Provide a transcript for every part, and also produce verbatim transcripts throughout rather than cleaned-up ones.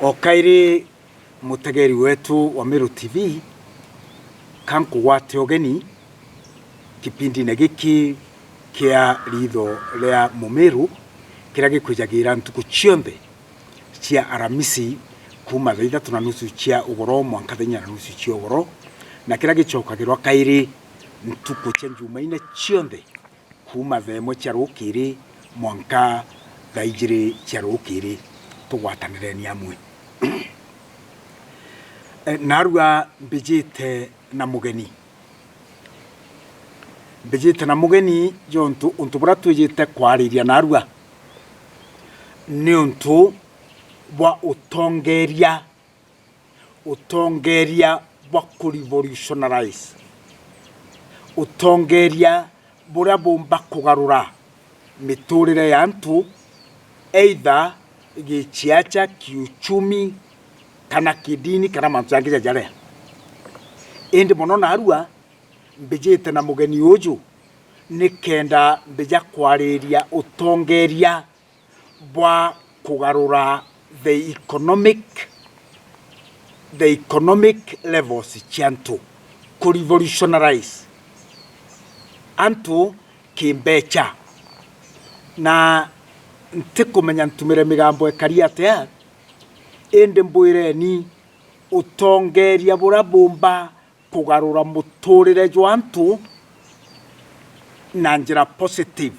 O kairi, mutegeri wetu wa Meru T V, ka nkugwate ugeni kipindine giki kia Ritho ria Mumiru, kiria gikwijagira ntuku cionthe cia Aramisi kuuma thaa ithatu na nusu cia ugoro mwanka thaa inya na nusu cia ugoro, na kiria gicokagirwa kairi ntuku cia Njumaine cionthe kuuma thaa imwe cia rukiri mwanka thaa ijiri cia rukiri. Tugwatanireni amwe. E, narua mbijite na mugeni. Mbijite na mugeni jontu untu buria twijite kwariria narua ni untu bwa utongeria, utongeria bwa ku revolutionalize, utongeria buria bumba kugarura miturire ya antu, either giciaca, kiuchumi, kana kidini, kana mantu jangi jajaria. Indi mono narua mbijite na mugeni uju nikenda mbija kwariria utongeria bwa kugarura the economic, the economic levels cia antu, ku revolutionalize antu kimbecha. Na ntikumenya ntumire migambo ikari atia, indi mbwireni utongeria buria bumba kugarura muturire jwa antu na njira positive,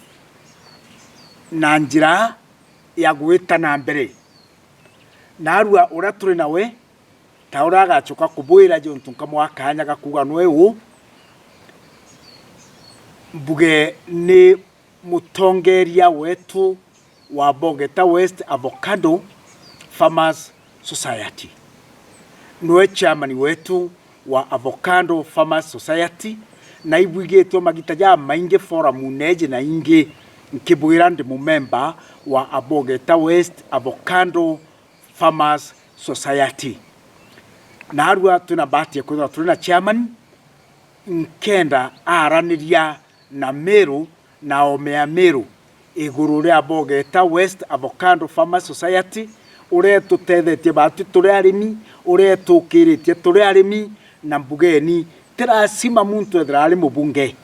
na njira ya gwita na mbere. Narua uria turi nawe, ta uria agacoka kubwira, jontu nkamwa kanya ga kuuga nwe u, mbuge ni mutongeria wetu wa Bogeta West Avocado Farmers Society. Niwe chairman wetu wa Avocado Farmers Society, na ibwigitwe magita jamaingi forum neji na ingi nkibwira ndi mumemba wa Abogeta West Avocado Farmers Society. Narua twina bahati ya kwithirwa turi na chairman, nkenda araniria na Meru na ome ya Meru iguru ria Bogeta West Avocado Farmers Society, uria itutethetie baatwi turi arimi, uria itukiritie turi arimi, na mbugeni, ti lazima muntu ethira ari mubunge,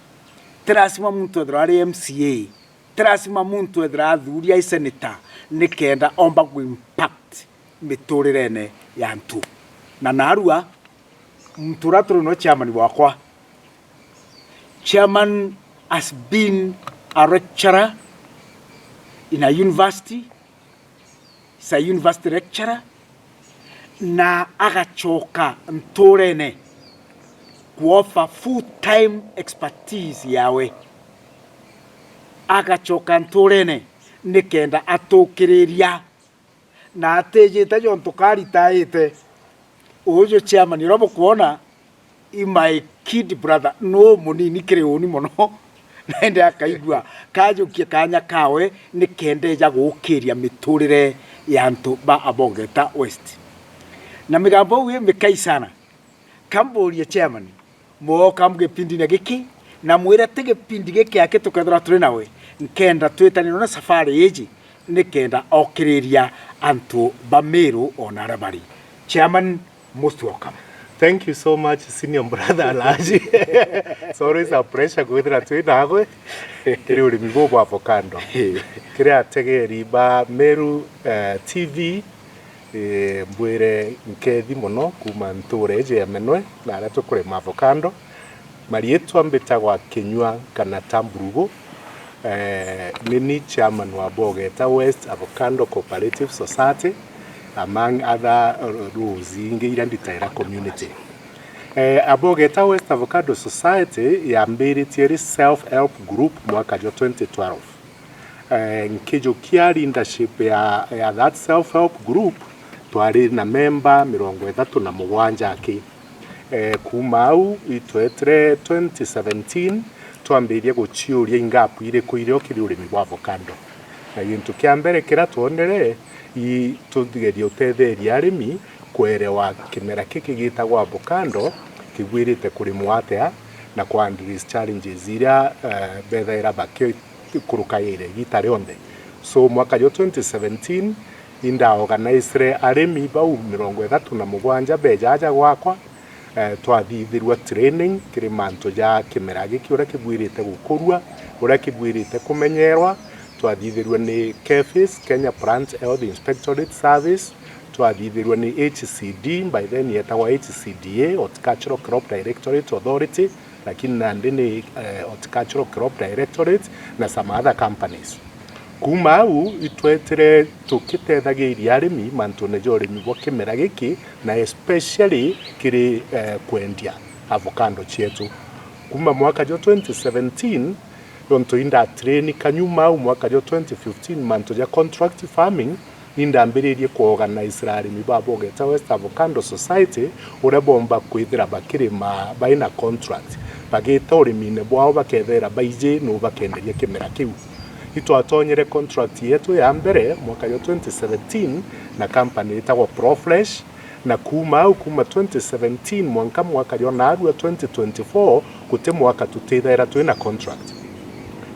ti lazima muntu ethira ari M C A, ti lazima muntu ethira athuri ai senator, nikenda omba ku impact miturirene ya antu. Na narua, muntu uria turi no chairman wakwa. Chairman has been a lecturer in a university, is a university lecturer, na agacoka nturene kuofa full time expertise yawe. Agacoka nturene nikenda atukiriria na atijite jontu karitaite. Uju chairman uria bukwona, i my kid brother, no munini kiri uni mono, na indi akaigua kajukia kanya kawe nikenda eja gukiria miturire ya antu ba Abogeta West. Na migambo iu i mikai sana. Kamburie chairman, mwoka mu gipindine giki, na mwire ti gipindi giki aki tukethirwa turi nawe, nkenda twitanie na safari iji, nikenda okiriria antu ba Meru ona aria bari. Chairman, most welcome. Thank you so much, senior brother Alhaji. It's always a pleasure kwithira twi nagwe kiri urimi buu bwa avocado. Kiri ategeri ba Meru, eh, T V, eh, mbwire nkethi mono kuuma ntuura iji ya Menwe na aria tukurima avocado. Mariitwa mbitagwa Kinyua kana Tamburugu. Eh, ni ni chairman wa Bogeta West Avocado Cooperative Society, among other roles ingi iria nditaira community. Eh, Abogeta West Avocado Society yambiritie iri self help group mwaka jwa twenty twelve. Eh, nkijukia leadership ya, ya that self help group, twari na memba mirongo ithatu na mugwanja aki. Eh, kuuma au itwetire twenty seventeen, twambirie guciuria i gap iriku irio kiri urimi bwa avocado. Na gintu kia mbere kiria twonere, i tuthigerie utetheria arimi kwerewa kimera kiki gitagwa avocado kigwirite kurimwa atia, na ku address challenges iria, eh, bethaira bakikurukaire igita rionthe. So, mwaka jwa twenty seventeen, Indaorganisire arimi bau mirongo ithatu na mugwanja beja aja gwakwa, eh, twathithirua training kiri mantu ja kimera giki uria kibwirite gukurua, uria kibwirite kumenyerwa. Twathithirua ni KEPHIS, Kenya Plant Health Inspectorate Service, twathithirua ni H C D, by then yetagwa H C D A, Horticultural Crop Directorate Authority, lakini nandi ni, eh, Horticultural Crop Directorate na some other companies. Kuuma au itwetire tukitethagiria arimi mantune ja urimi bwa kimera giki, na especially kiri, eh, kwendia avocado cietu. Kuuma mwaka jwa twenty seventeen, nontu indatrain kanyuma au mwaka jwa twenty fifteen mantu ja contract farming, ni ndambiririe kuorganisira arimi ba Bogeta West Avocado Society, uria bomba kwithira bakirima bai na contract, bagita urimine bwao, bakethera baiji nu bakenderia kimera kiu. Itwatonyere contract yetu ya mbere mwaka jwa twenty seventeen na company itagwa Profresh, na kuuma au, kuuma twenty seventeen mwanka mwaka jwa narua twenty twenty-four, guti mwaka tutithaira twina contract.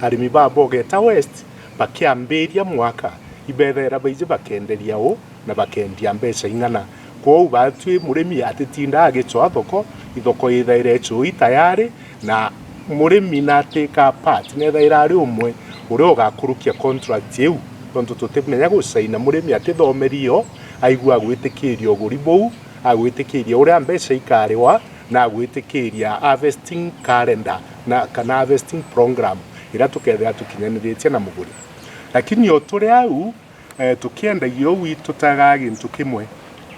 Arimi ba Bogeta West bakiambiria mwaka, ibethaira baiji bakenderia u na bakendia mbeca ing'ana. Kwou batwi murimi atitindaa agicwaa thoko, ithoko ithaira icui tayari, na murimi na atake part nethaira ari umwe uria ugakurukia contract iu, tontu tutimenya gucaina murimi atithomerie o, aigua agwitikiria uguri buu, agwitikiria uria mbeca ikariwa, na agwitikiria harvesting calendar na, kana harvesting program iria tukethira tukinyaniritie na muguri. Lakini o turi au, eh, tukiendagia uu itutagaa gintu kimwe,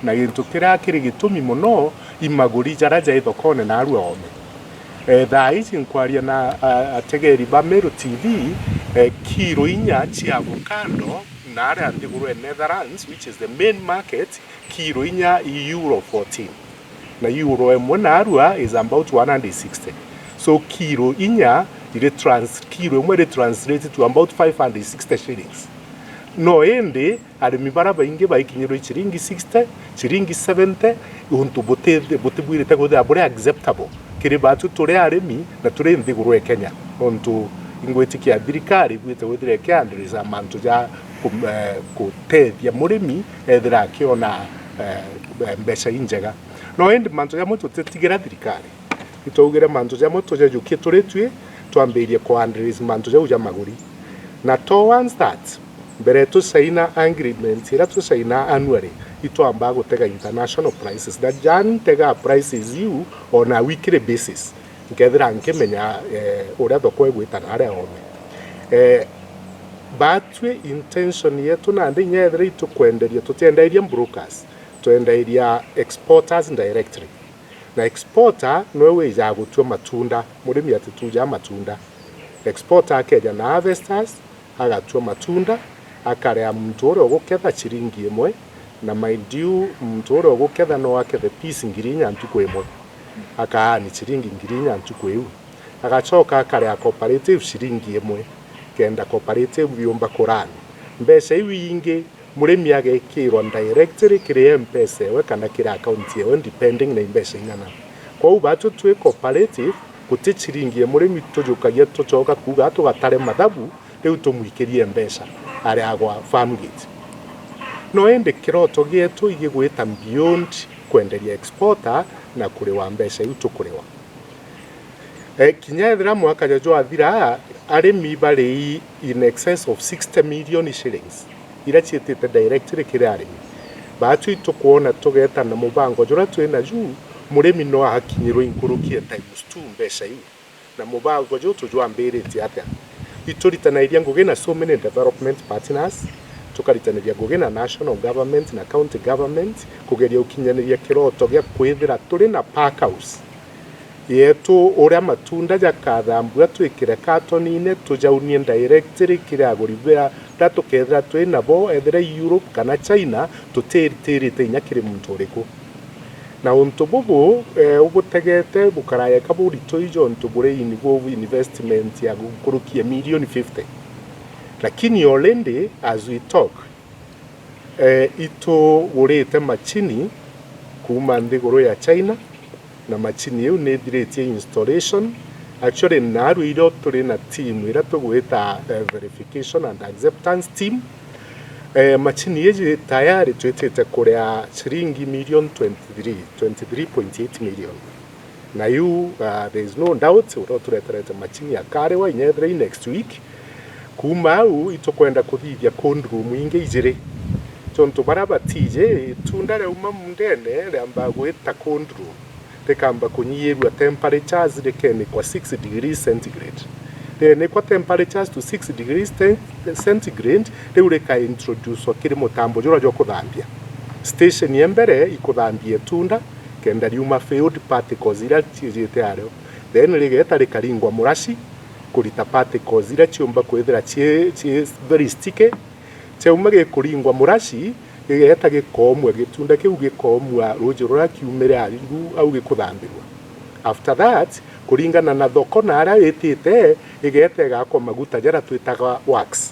na gintu kiria kiri gitumi mono i maguri jaria jai thokone narua oome. Eh, thaa iji nkwaria na, a-, ategeri ba Meru T V, eh, kiro inya cia avocado na aria nthiguru e Netherlands, which is the main market, kiro inya i euro fourteen, na euro imwe narua is about one hundred sixty. So kiro inya iri trans-, kiro imwe iri translate to about five hundred sixty shillings. No indi arimi baria baingi baikinyirwe i ciringi sixty, ciringi seventy, untu buti-, butibwirite kwithira buri acceptable kiri batu turi arimi na turi nthiguru e Kenya, nontu ingwitikia thirikari ibwite kwithira ikiandiriza mantu ja ku-, eh, gutethia murimi ethira akiona, eh, mbeca injega. No indi mantu jamwe tutitigira thirikari, itwaugire mantu jamwe tujajukie turi tui, twambirie ku address mantu jau ja maguri. Na towards that, mbere tusaina agreement iria tusaina annually, itwambaa gutega international prices. Na ja ntegaa prices iu on a weekly basis, nkethira nkimenya, eh, uria thoko igwita na aria oome. Eh, batwi intention yetu nandi inya ethira itukwenderia, tutiendairia brokers, twendagiria exporters directly. Na exporter niwe wijaga gutua matunda, murimi atitujaga matunda. Exporter akeja na harvesters, agatua matunda, akarea muntu uria uguketha ciringi imwe, na mind you, muntu uria uguketha no akethe piece ngiri inya ntuku imwe, akaani ciringi ngiri inya ntuku iu. Agacoka akarea cooperative ciringi imwe, kenda cooperative yumba kurani. Mbeca iu ingi murimi agekirwa directly kiri M-Pesa ewe kana kiri account yewe, depending na imbeca ing'ana. Kwou batu twi cooperative, guti ciringi ya murimi tujukagia tucoka kuuga tugatare mathabu, riu tumwikirie mbeca ari agwa farm gate. No indi kiroto gietu igigwita beyond kwenderia exporter na kuriwa mbeca iu tukuriwa. Eh, kinya ethira mwaka ja jwathira, arimi bari in excess of sixty million shillings iria ciitite directly kiri arimi. Batu itukwona tugeta na mubango juria twi naju, murimi no akinyirwe inkuruki ya times two mbeca iu. Na mubango juu tujwambiritie atia? Ituritanairia ngugi na so many development partners, tukaritaniria ngugi na national government na county government, kugeria gukinyaniria kiroto gia kwithira turi na pack house yetu, uria matunda jakathambua twikire katonine, tujaunie directly kiri aguri baria tukethira twi nabo, ethira i Europe kana China, tutitirite inya kiri muntu uriku. Na untu bubu, eh, ubutegete bukarayeka burito ijo untu buri in-, bu investment ya gukurukia milioni fifty. Lakini already as we talk, eh, itugurite machini kuuma nthiguru ya China, na machini iu ni ithiritie installation. Actually, naarua irio turi na team iria tugwita, eh, verification and acceptance team. Eh, machini iji tayari twitite kuria ciringi million twenty-three, twenty-three point eight million. Na iu, ah, there is no doubt, uria utureterete machini akariwa inya ethira i next week. Kuuma au, itukwenda kuthithia cold room ingi ijiri. Tontu baria batiji, itunda riauma mundene riamba gwita cold room, rikamba kunyiyirua temperatures, rikenikwa six degrees centigrade. Rienikwa temperatures to six degrees centigrade, riu rikaintroducwa kiri mutambo juria jwa kuthambia. Station ya mbere ikuthambia itunda, kenda riuma failed particles iria ciijite ario. Then rigeeta rikaringwa muraci, kurita particles iria ciumba kwithira cii, cii very sticky. Ciauma gikuringwa muraci, gigeeta gikoomua, gitunda kiu gikoomua ruuji ruria kiumire arigu au gikuthambirua. After that, kuringana na thoko na aria itite, igeeta igakwa maguta jaria twitaga wax.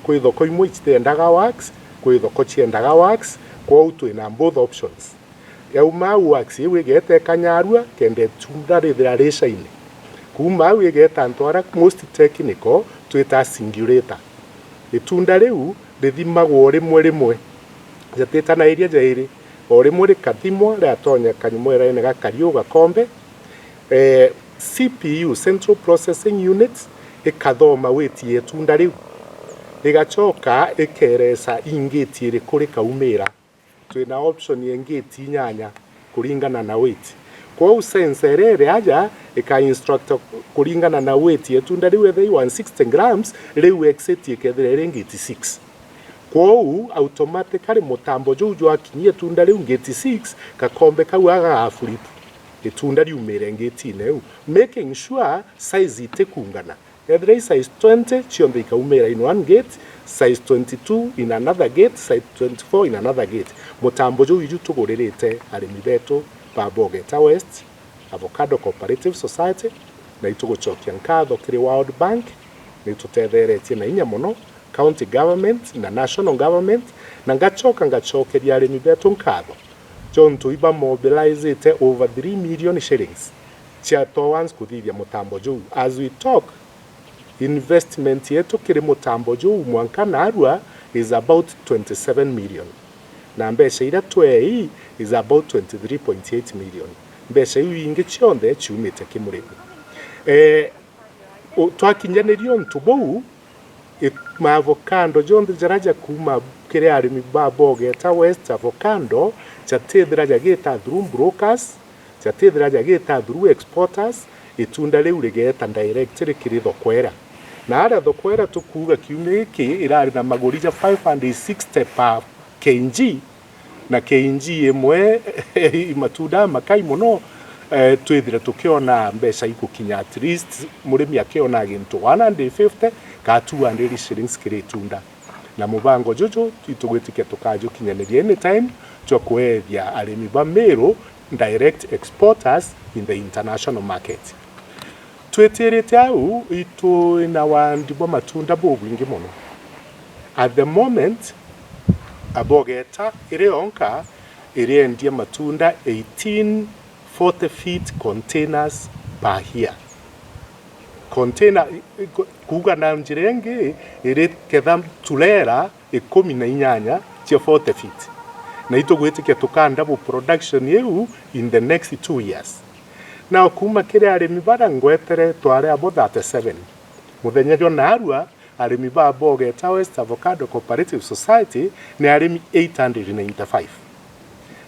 Kwi thoko imwe itiendaga wax, kwi thoko ciendaga wax, kwou twina both options. Yauma au wax iu igeeta ikanyarua, kenda itunda rithira ri shiny. Kuuma au igeeta antu aria most technical twita singulator. Itunda riu rithimagwa o rimwe rimwe, jatitanagiria jairi, o rimwe rikathimwa, riatonyeka nyuma iraine gakariu gakombe. Eh, C P U, Central Processing Unit, ikathoma weight ya itunda riu, igacoka ikereca i ngate iriku rikaumira. Twina option ya ngate inyanya kuringana na weight. Kwou sensor iria iri aja ika instruct kuringana na weight ya itunda riu, ethira i one sixty grams, riu exit ikethira iri ngate six. Kwou automatically mutambo juu jwakinyia itunda riu ngate six, gakombe kau aga flip, itunda riumire ngatine iu, making sure size itikungana. Ethira i size twenty, cionthe ikaumira in one gate, size twenty-two in another gate, size twenty-four in another gate. Mutambo juu iju tuguririte arimi betu ba Bogeta West Avocado Cooperative Society, na itugucokia nkatho kiri World Bank, nitutetheretie na inya mono county government na national government, na ngacoka ngacokeria arimi betu nkatho jontu ibamobilizite over three million shillings cia towards kuthithia mutambo juu. As we talk, investment yetu kiri mutambo juu mwanka narua is about twenty-seven million, na mbeca iria twei is about twenty-three point eight million. Mbeca iu ingi cionthe ciumite ki murimi. Eh, u-, twakinyaniria untu buu, i-, maavocado jonthe jaria jakuuma kiri arimi ba Bogeta West Avocado, jatithira jagita through brokers, jatithira jagita through exporters, itunda riu rigeeta direct rikiri thoko iria. Na aria thoko iria tukuuga kiumia giki irari na maguri ja five hundred sixty per K G, na K G imwe i matunda makai mono, eh, twithire tukiona mbeca igukinya, at least murimi akiona gintu one hundred fifty ka two hundred shillings kiri itunda. Na mubango juju itugwitikia tukajukinyaniria anytime, jwa kuethia arimi ba Meru direct exporters in the international market. Twitirite au, itwina wandi bwa matunda bubwingi mono. At the moment, Abogeta iri yonka iriendia matunda eighteen forty feet containers per year. Container, i-, i-, ku-, kuuga na njira ingi, iri ketha turera ikumi na inyanya cia forty feet. Na itugwitikia tuka double production iu in the next two years. Now, kuuma kiri arimi baria ngwetere twari abo thirty-seven. Muthenya jwa narua, arimi ba Bogeta West Avocado Cooperative Society ni arimi eight hundred ninety-five.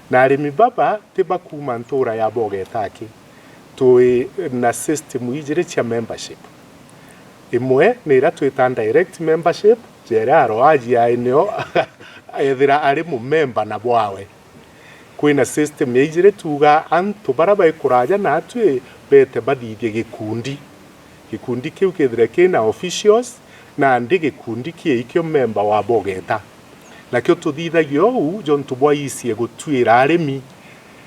Na arimi baba ti ba kuuma ntura ya Bogeta aki. Twi na system ijiri cia membership. Imwe ni iria twita direct membership, jeria aroaji ae nio ethira ari mumemba na bwawe. Kwina system ya ijiri tuuga antu baria bai kuraja natwi bete bathithie gikundi. Gikundi kiu kethire kina officials, nandi gikundi kiikio memba wa Bogeta. Nakio tuthithagia uu jontu bwa icie gutwira arimi,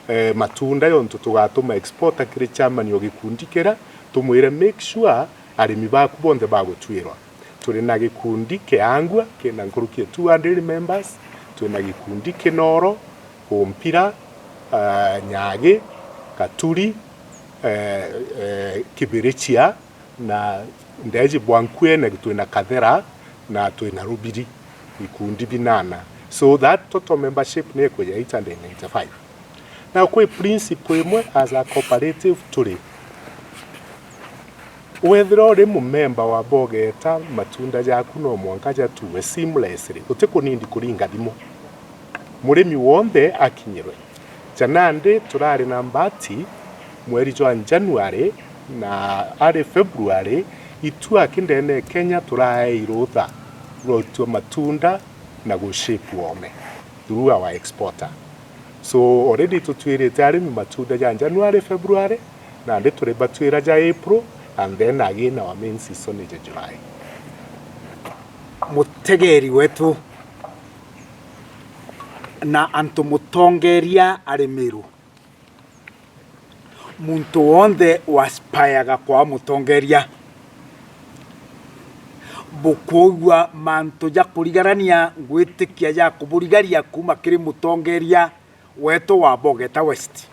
eh, matunda, jontu tugatuma exporter kiri chairman o gikundi kiria, tumwire make sure arimi baku bonthe bagutwirwa. Turi na gikundi kia Angua kina nkuruki ya two hundred members, turi na gikundi Kinoro, Kumpira, ah, Nyagi, Katuri, eh, eh, Kibirichia, na ndeji bwa Nkuene twina Kathera na twina Rubiri. ikundi binana. So that total membership ni ikuja eight hundred ninety-five. Na kwi principle imwe as a cooperative turi. Wethira uri mumemba wa Bogeta, matunda jaku no mwanka jatuwe seamlessly, utikunindi kuringa thimu. Murimi wonthe akinyirwe. Ja nandi turari na mbati mweri jwa January na ari February, itu aki ndene Kenya turaei rutha rwa utua matunda na guship wome through our exporter. So already tutwirite arimi matunda ja January, February, nandi turi batwira ja April, and then again our main season is July. Mutegeri wetu na antu mutongeria ari Meru. Muntu wonthe waspiraga kwa mutongeria. Bukwigua mantu ja kurigarania, ngwitikia ja kuburigaria kuuma kiri mutongeria wetu wa Bogeta West.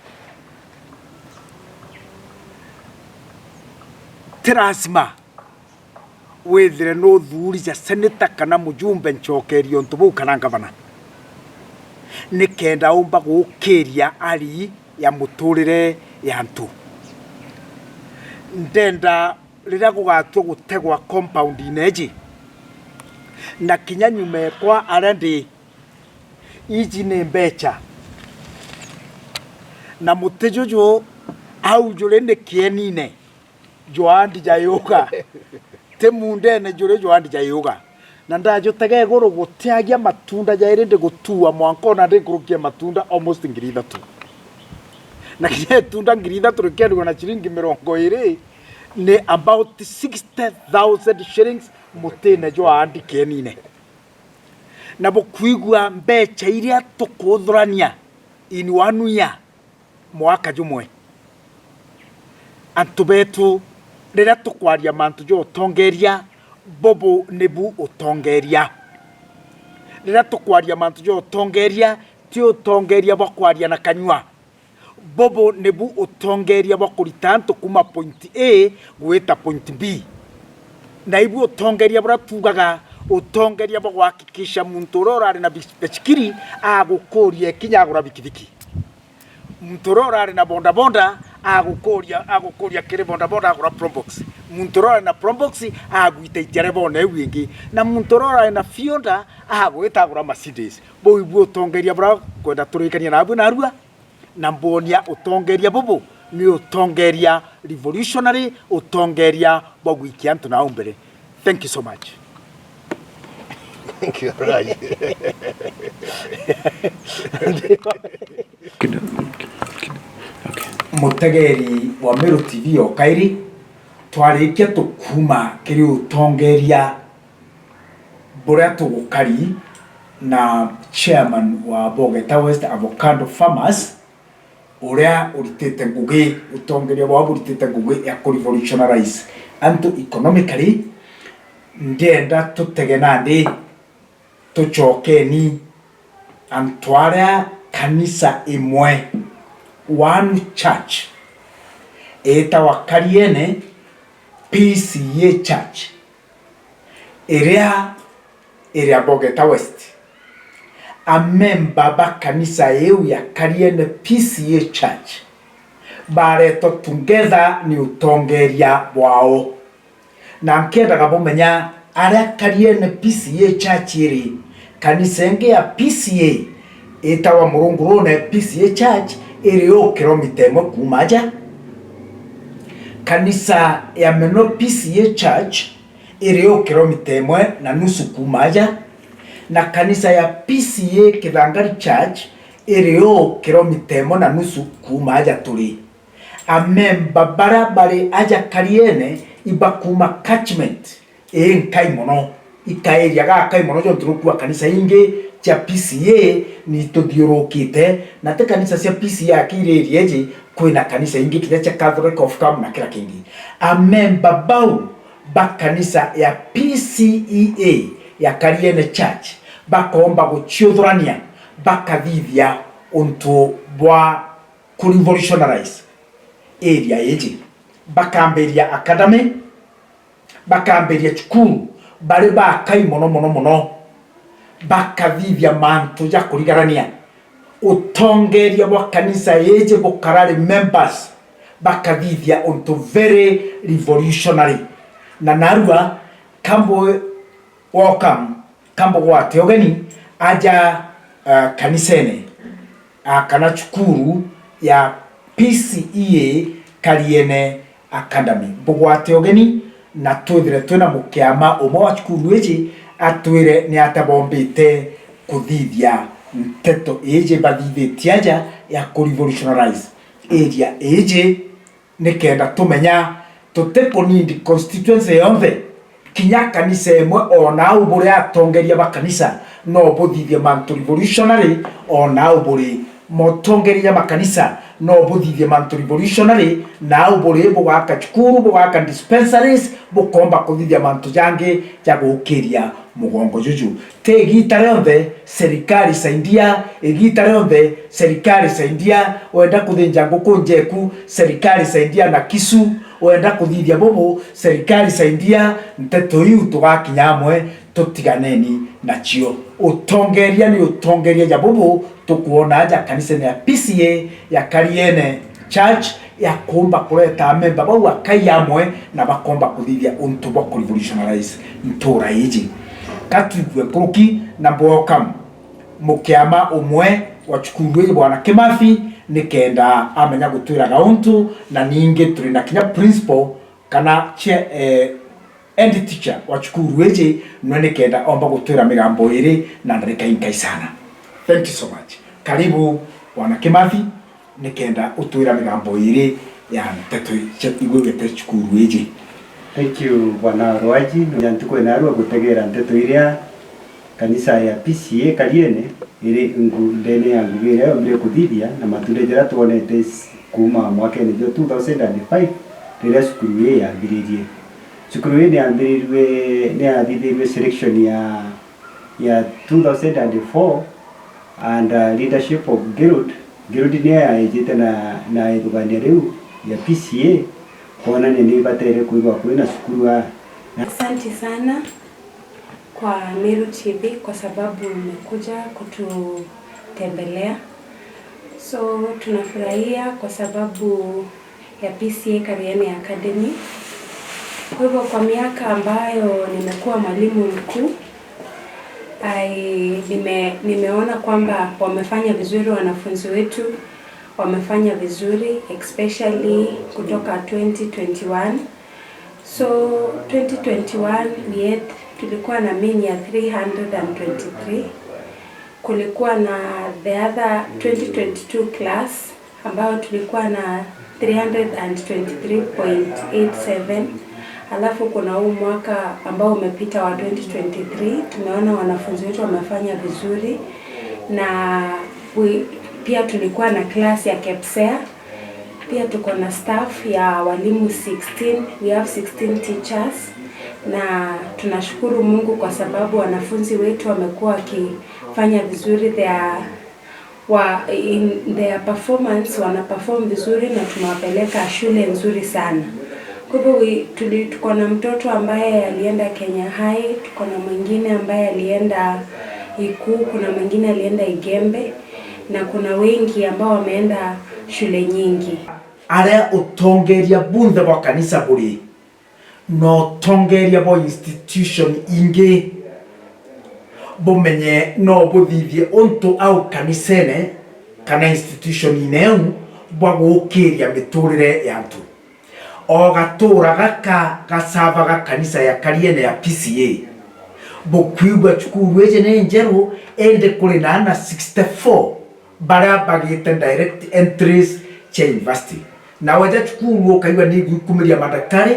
Ti lazima withire nuthurija seneta kana mujumbe ncokerie untu buu kana ngavana, nikenda umba gukiria hali ya muturire ya antu. Ndenda riria gugatua gutegwa compound-ine iji, na kinya nyuma ekwa aria ndi, iji ni mbecha, na muti juju au juri ni kienine, jwandi ja yuga. Ti mundene juri jwandi ja yuga. Na ndajutega iguru gutiagia matunda jairi ndi gutua mwanka ona ndi nkuruki ya matunda almost ngiri ithatu. Na kinya itunda ngiri ithatu rikiendigwa na ciringi mirongo iri, ni about sixty thousand shillings mutine jwa andi kienine. Na bukwigua mbecha iria tukuthurania in one year, mwaka jumwe. Antu betu, riria tukwaria mantu ja utongeria, bubu nibu utongeria. Riria tukwaria mantu ja utongeria, ti utongeria bwa kwaria na kanyua. Bubu nibu utongeria bwa kurita antu kuuma point A gwita point B. Na ibu utongeria buria tuugaga, utongeria bwa gwakikisha muntu uria urari na bicikiri agukuria ikinya agura bikibiki. Muntu uria urari na bodaboda agukuria, agukuria kiri bodaboda agura Probox. Muntu uria urari na Probox agwita itiare boona iu ingi. Na muntu uria urari na Fionda agwita agura Mercedes. Buu ibu utongeria buria kwenda turikania nabu narua. Na mbwonia utongeria bubu ni utongeria revolutionary, utongeria bwa gwikia antu nau mbere. Thank you so much. Thank you, Raj. Kidogo, kidogo. Okay. Mutegeri wa Meru T V o kairi, twarikia tukuma kiri utongeria buria tugukari na chairman wa Bogeta West Avocado Farmers, uria uritite ngugi, utongeria bwao buritite ngugi ya ku revolutionize antu economically. Ndienda tutege nandi tucokeni antu aria kanisa imwe, one church, itawa Kariene P C A Church, iria iri a Bogeta West. Amemba ba kanisa iu ya Kariene P C A Church baretwa together ni utongeria bwao. Na nkiendaga bumenya aria Kariene P C A Church iri, kanisa ingi ya P C A itawa Murungurune P C A Church iri o kilomita imwe kuuma aja. Kanisa ya Meno P C A Church iri o kilomita imwe na nusu kuuma aja, na kanisa ya P C A Kithangari Church iri o kilomita imwe na nusu kuuma aja turi. Amemba baria bari aja Kariene ibakuuma catchment ii nkai mono, ikaeria gakai mono, jontu nukua kanisa ingi cia P C A ni ituthiurukite, na ti kanisa cia P C A aki iri area iji, kwina kanisa ingi kinya cia Catholic of Kam na kira kingi. Amemba bau ba kanisa ya P C E A ya Kariene Church bakoomba guciuthurania, bakathithia untu bwa ku revolutionize area iji. Bakambiria academy, bakambiria cukuru bari bakai mono mono mono, bakathithia mantu ja kurigarania. Utongeria bwa kanisa iji bukara ri members bakathithia untu very revolutionary. Na narua kambu welcome, kambu gwate ugeni aja, uh, kanisene, uh, kana cukuru ya P C E A Kariene Academy. Mbugwate ugeni na twithire twina mukiama umwe wa cukuru iji atwire ni ata bombite kuthithia nteto iji bathithitie aja ya ku revolutionize area iji, nikenda tumenya tutikunindi constituency yonthe. Kinya kanisa imwe, o nau buri atongeria ba kanisa, no buthithie mantu revolutionary, o nau buri motongeria ja makanisa, no buthithie mantu revolutionary, nau buri bugaka cukuru, bugaka dispensaries, bukomba kuthithia mantu jangi ja gukiria mugongo juju. Ti igita rionthe, serikali saidia, igita rionthe, serikali saidia, wenda kuthinja nguku njeku, serikali saidia na kisu, wenda kuthithia bubu, serikali saidia, nteto iu tugakinya amwe, tutiganeni nacio. Utongeria ni utongeria ja bubu tukwona aja kanisene ya P C A ya Kariene Church, ya kuumba kureta amemba bau akai amwe na bakomba kuthithia untu bwa ku revolutionize ntura iji. Ka twigue nkuruki na mbwoka mukiama umwe wa cukuru iji, Bwana Kimathi, nikenda amenya gutwiraga untu, na ningi turi na kinya principal kana chair, eh, head teacher wa cukuru iji, nwe nikenda omba gutwira migambo iri na ndarika inkai sana. Thank you so much. Karibu, Bwana Kimathi, nikenda utwira migambo iri ya nteto cia igwigwite cukuru iji. Thank you, Bwana Rwaji. Nonya ntuku ina arua gutegera nteto iria kanisa ya P C A Kariene iri ngu-, ndene ya ngugi iria yombire kuthithia na matunda jaria twonete s-, kuuma mwakene jwa two thousand and five, riria cukuru ii yambiririe. Cukuru ii niyambirirwe, niyathithirwe selection ya, ya two thousand and four, under leadership of Gerald. Gerald niye yaejete na, na ithugania riu ya P C A, kwonania ni ibatere kwithwa kwina cukuru aa. Asante sana kwa Meru T V kwa sababu mmekuja kututembelea. So, tunafurahia kwa sababu ya P C A Kariene Academy. Kwa hivyo, kwa miaka ambayo nimekuwa mwalimu mkuu, I, nime-, nimeona kwamba wamefanya vizuri, wanafunzi wetu wamefanya vizuri, especially kutoka twenty twenty-one. So, twenty twenty-one we had, tulikuwa na mean ya three hundred and twenty-three. Kulikuwa na the other twenty twenty-two class, ambao tulikuwa na three hundred and twenty-three point eight seven. Alafu kuna huu mwaka ambao umepita wa twenty twenty-three, tumeona wanafunzi wetu wamefanya vizuri, na we, pia tulikuwa na class ya KEPSEA. Pia tuko na staff ya walimu sixteen, we have sixteen teachers, na tunashukuru Mungu kwa sababu wanafunzi wetu wamekuwa wakifanya vizuri, their, wa, in their performance, wana perform vizuri na tunawapeleka shule nzuri sana. Kwa hivyo, we, tuli-, tuko na mtoto ambaye alienda Kenya High, tuko na mwingine ambaye alienda Ikuu, kuna mwingine alienda Igembe, na kuna wengi ambao wameenda shule nyingi. Aria utongeria bunthe bwa kanisa buri, na utongeria bwa institution ingi, bumenye no buthithie untu au kanisene kana institution-ine iu bwa gukiria miturire ya antu. O gatura gaka gacavaga kanisa ya Kariene ya P C A, bukwigua cukuru iji ni njeru, indi kuri na ana sixty-four baria bagite direct entries cia university. Na weja cukuru ukaigua ni igwikumiria madakitari,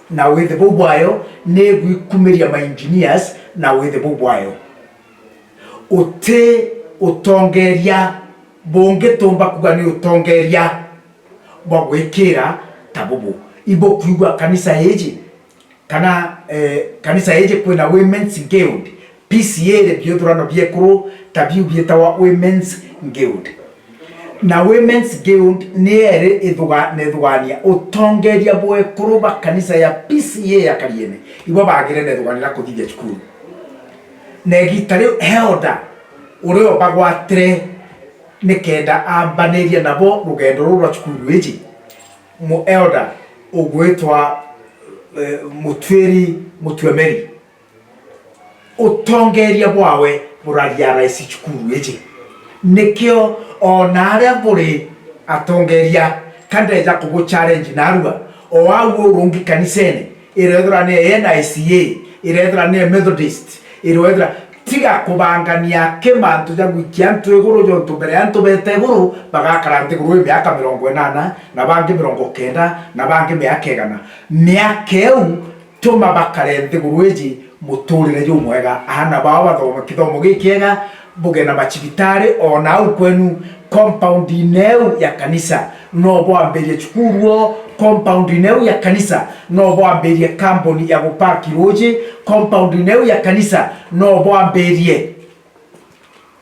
na withi bau bwayo, ni igwikumiria ma engineers, na withi bau bwayo. Uti utongeria bungi tumba kuga ni utongeria bwa gwikira ta bubu. Ibukwigua kanisa iji, kana, eh, kanisa iji kwina Women's Guild, P C A iri biuthurano biekuru ta biu bietawa Women's Guild. Na Women's Guild ni eri ithuga-, na ithugania utongeria bwekuru ba kanisa ya P C A ya Kariene. Ibo bagire na ithugania na kuthithia cukuru. Na igiita riu elder uria ubagwatire nikenda ambaniria nabo rugendo ruru rwa cukuru iji, mu elder ugwitwa, eh, Mutwiri Mutuemeri. Utongeria bwawe buraria rais cukuru iji. Nikio ona aria buri atongeria, ka ndeja kubu challenge narua, o au urungi kanisene, irethira ni N I C A, irethira ni Methodist, irethira, tiga kubangania ki mantu ja gwikia antu iguru, jontu mbere antu beta iguru bagakara nthiguru i miaka mirongo inana, na bangi mirongo kenda, na bangi miaka igana. Miaka iu tuma bakare nthiguru iji muturire jumwega, aana bao bathome kithomo gikiega, buge na macibitari, ona au kwenu compound-ini iu ya kanisa no bwambirie cukuru o, compound-ini iu ya kanisa no bwambirie kambuni ya gupaki ruji, compound-ini iu ya kanisa no bwambirie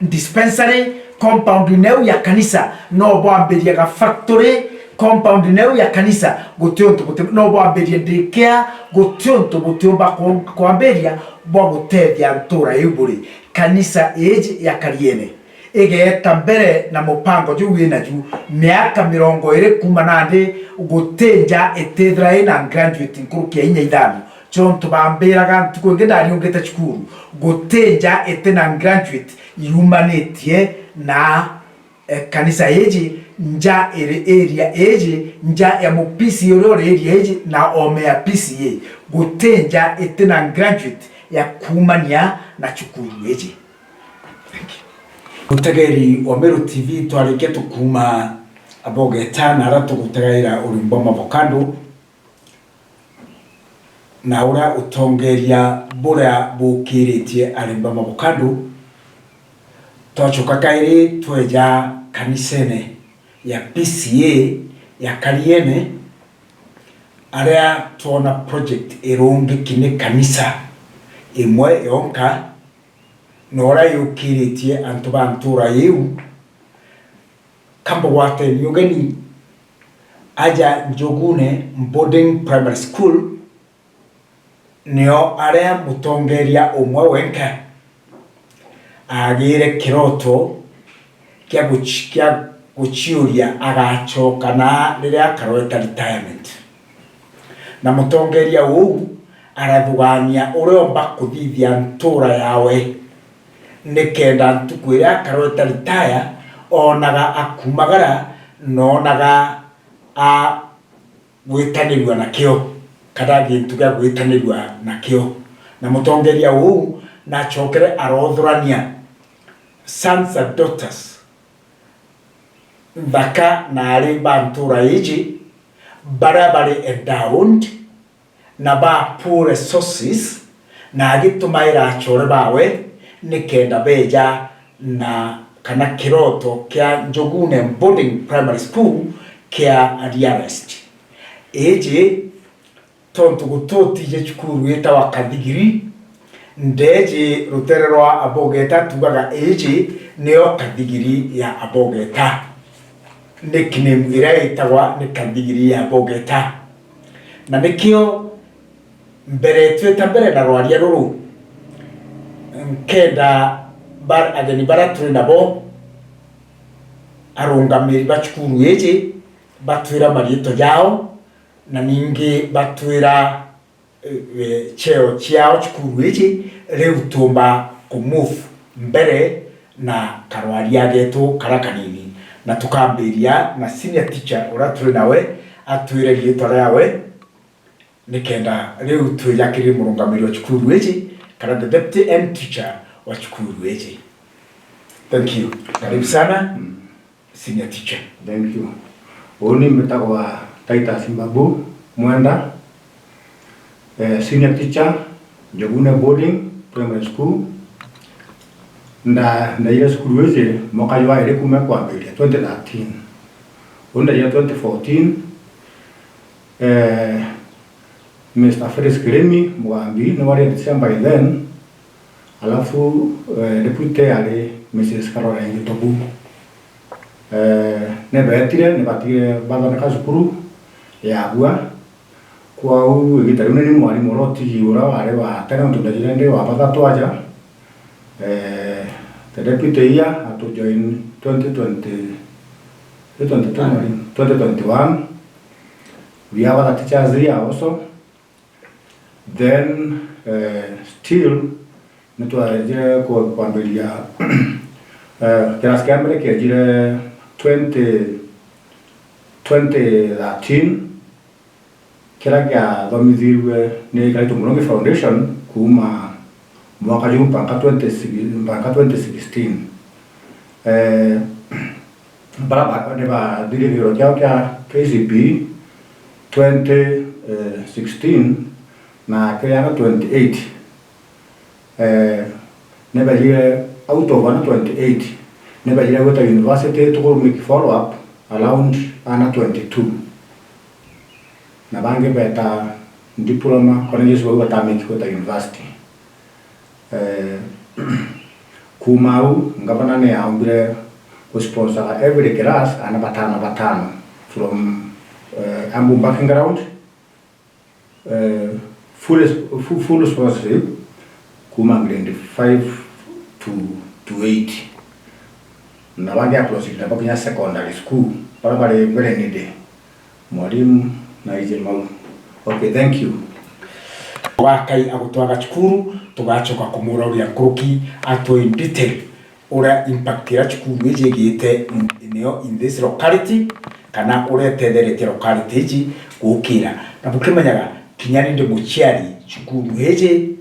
dispensary, compound-ini iu ya kanisa no bwambirie ga factory, compound-ini iu ya kanisa guti untu guti, no bwambirie daycare, guti untu butiumba ku-, kwambiria bwa gutethia ntura iu buri. Kanisa iji ya Kariene igeeta mbere na mupango juu wina ju, miaka mirongo iri kuuma nandi, guti nja itithira ina graduate nkuruki ya inya ithano. Jontu bambiraga ntuku ingi ndariungite cukuru, guti nja itina graduate yumanitie na, eh, kanisa iji, nja iri area iji, nja ya mupisi uria uri area iji, na ome ya P C A, guti nja itina graduate ya kuumania na cukuru iji. Thank you. Mutegeri wa Meru T V, twarikia tukuuma Abogeta na aria tugutegaira urimi bwa mavokado, na uria utongeria buria bukiritie arimi ba mavokado. Twacoka kairi tweja kanisene ya P C A ya Kariene, aria twona project irungiki ni kanisa imwe yonka, na uria yukiritie antu ba ntura iu. Kambugwateni ugeni, aja Njugune Boarding Primary School, nio aria mutongeria umwe wenka agiire kiroto kia guci-, kia guciuria agacoka na riria akarweta retirement. Na mutongeria uu arathugania uria umba kuthithia ntura yawe, nikenda ntuku iria akarweta retire, onaga akumagara, noonaga a gwitanirua nakio, kana gintu gia gwitanirua nakio. Na mutongeria uu nacokere arothurania sons and daughters nthaka na ari ba ntura iji, baria bari endowed na ba poor resources, na agitumaira acore bawe nikenda beja na kana kiroto kia Njugune Boarding Primary School kia realized. Iji tontu gututije cukuru itawa Kathigiri, ndeji rutere rwa Abogeta tugaga iji nio Kathigiri ya Abogeta. Nickname iria itagwa ni Kathigiri ya Abogeta. Na nikio mbere twita mbere na rwaria ruru, nkenda bar-, ageni baria turi nabo, arungamiri ba cukuru iji, batwira mariitwa jao, na ningi batwira, eh, eh, cheo ciao cukuru iji, riu tuumba ku move mbere na karwaria getu karia kanini. Na tukambiria na senior teacher uria turi nawe, atwire riitwa riawe, nikenda riu twija kiri murungamiri wa cukuru iji, kana the deputy head teacher wa cukuru iji. Thank you. Karibu sana, mm, senior teacher. Thank you. Uuni mbitagwa Titus Mbabu Mwenda, eh, senior teacher, Njugune Boarding Primary School. Nda-, ndaire cukuru iji mwaka jwa iri kuuma kwambiria, twenty thirteen. Uuni ndaire twenty fourteen, eh, Mister Felix Kirimi Mugambi niwe wari head teacher by then, alafu, eh, deputy yari Missus Caroline Gitobu. Eh, ni beetire, ni batigire bathondeka cukuru ya bua. Kwou igiita riu ni ni mwarimu uria utigi uria wari wa tene, untu ndathire ndi wa bathatu aja. Eh, the deputy here atu join twenty twenty, twenty twenty-one. We have other teachers here also. Then, eh, still, nitwajire ku-, kwambiria, eh, class kia mbere kiajire twenty, twenty thirteen, kiria giathomithirue ni Kiraitu Murungi Foundation kuuma mwaka juu mpaka twenty, mpaka twenty sixteen. Eh, bara ba-, ni bathire kigiro kiao kia K C P E twenty sixteen na kiria twenty eight. Eh, ni baijire out of ana twenty eight, ni baijire gwita university, tuku make follow up around ana twenty two. Na bangi beta diploma colleges, bau batamake gwita university. Eh, kuuma au, ngavana ni aombire ku sponsor every class ana batano batano from, eh, humble background, eh, full, full, full sponsorship kuuma grade five to, to eight. Na bangi a proceed nabo kinya secondary school, bara bari very needy. Mwalimu, na ije mau. Okay, thank you. Wa Ngai agutwaga cukuru, tugacoka kumurauria nkuruki atwe in detail uria impact iria cukuru iji igiite in, in, in this locality, kana uria itetherete locality iji gukira. Na bukimenyaga, kinya ni ndi muciari cukuru iji,